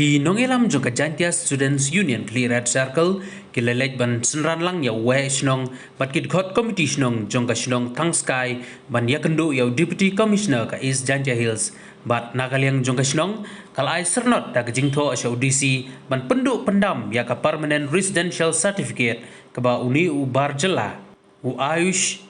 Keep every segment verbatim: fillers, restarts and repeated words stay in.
Ki nongïalam jong ka Jaintia Students Union Khliehriat Circle ki la leit ban synran lang ïa u Waheh Shnong bad ki dkhot komiti shnong jong ka shnong Thangskai ban ïakynduh ïa u Deputy Commissioner ka East Jaintia Hills. Bad na ka liang jong ka shnong ka la ai syrnod da ka jingthoh sha u D C ban pynduh pyndam ïa ka Permanent Residential Certificate kaba une u bar jylla, u Ayush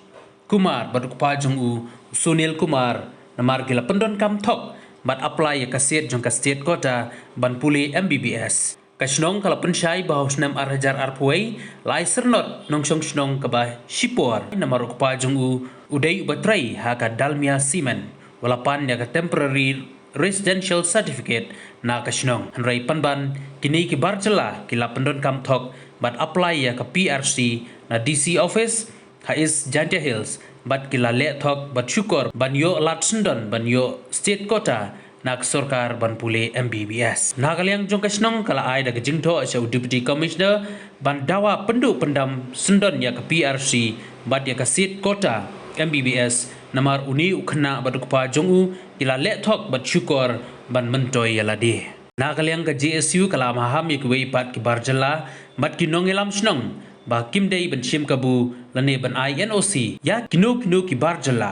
Kumar bad u kpa jong u, u Sunil Kumar, namar ki la pyndonkam thok bad apply ïa ka seat jong ka state quota ban pule M B B S. Ka shnong ka la pynshai ba ha u snem ar hajar arphew wei la ai syrnod nongshong shnong kaba shipor namar u kpa jong u u dei uba trei ha ka Dalmia Cement, u la pan ïa ka temporary residential certificate na ka shnong. Hynrei pynban kine ki bar jylla ki la pyndonkam thok bad apply ïa ka P R C na D C office ha East Jaintia Hills bad ki la leh thok bad shukor ban ïoh lad syndon ban ïoh state quota na ka sorkar ban pule M B B S. Na ka liang jong ka shnong ka la ai da ka jingthoh sha u Deputy Commissioner ban dawa pynduh pyndam syndon ïa ka P R C bad ïa ka seat quota M B B S, namar une u khynnah bad u kpa jong u ki la leh thok bad shukor ban myntoi ïa lade. Na ka liang ka J S U ka la maham ïa kiwei pat ki bar jylla bad ki nongïalam shnong ba kim dei ban shim kabu lane ban ai N O C ïa kino kino ki bar jylla.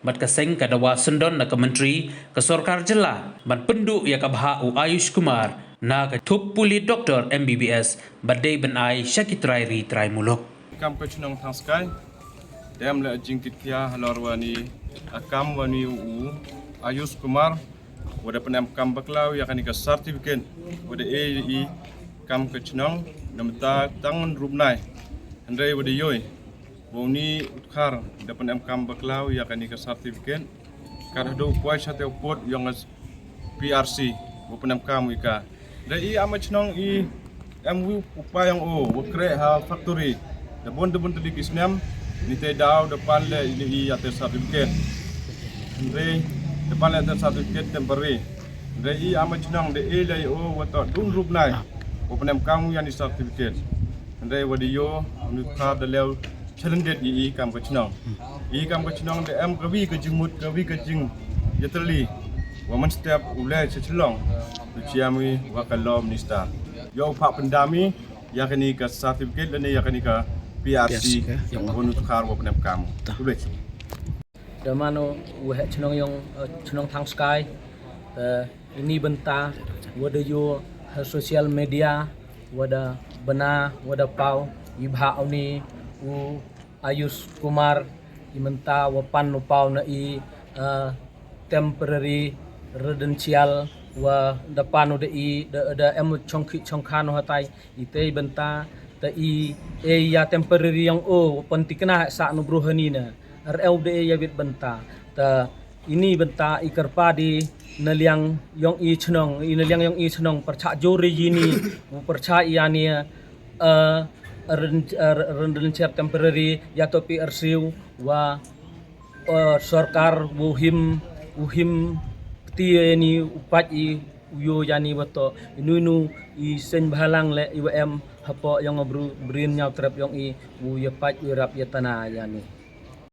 Bad ka seng ka dawa syndon na ka Myntri ka sorkar jylla ban pynduh ïa ka bhah u Ayush Kumar na ka thup pule doktor M B B S bad dei ban ai sha ki trai ri trai muluk. Kam ka chnong Thangskai dem la jingkit khia halor wani a kam wani u Ayush Kumar, wa da pynem kam bakla ïa kani ka certificate wa da e i kam ka chnong namta tang rup nai. Hynrei wa da ïoi wa uni u Dkhar da pynem kam bakla ïa kani ka certificate. Ka da do poi sha te u pud yong P R C wa pynem kam ïa ka. Da i ama chnong i em wi u pa yong o wa kre ha factory da bun da bun tali ki snem. Ni te daw da pan le i i ïa te certificate. Hynrei da pan le te certificate temporary. Hynrei i ama chnong da i le o wa to dun rup nai wa pynem kam ïa ni certificate. Hynrei wa da ïoh uni u Dkhar da lew challenge i i kam ka chnong. I kam ka chnong da em ka wi ka jingmut ka wi ka jing ïatylli wa man step u le cha chlong u chiam wi wa ka law minister. Ïoh u phah pyndam i ïa kani ka certificate lane ïa kani ka P R C. P R C ka, ïa wa uni u Dkhar wa pynem kam. Khublei. Da mano u Waheh chnong yong, eh, chnong Thangskai. Eh, ini bynta wa da ïoh ha social media wa da bna wa da paw i bhah uni u Ayush Kumar i mynta wa pan u paw na i, eh, temporary residential wa da pan u da i da, da em chongkhi chongkhan u hatai i te bynta ta i e ïa temporary yong o pyntikna sa nu bru hani na. Ar eu da e ïa bit bynta ta ini bynta i kyrpad i na liang yong i chnong i na liang yong i chnong pyrchah jor i ini u pyrchah i ani, eh, ren, eh, ren, ren cher temporary ïa to P R C wa, eh, sorkar u him u him kti ni u pat i u ïoh ïa ni wa to inu inu i seng bhalang le i wa em hapoh yong bru brin ñiaw trep yong i u ïa pat i rap ïa tana ïa ni.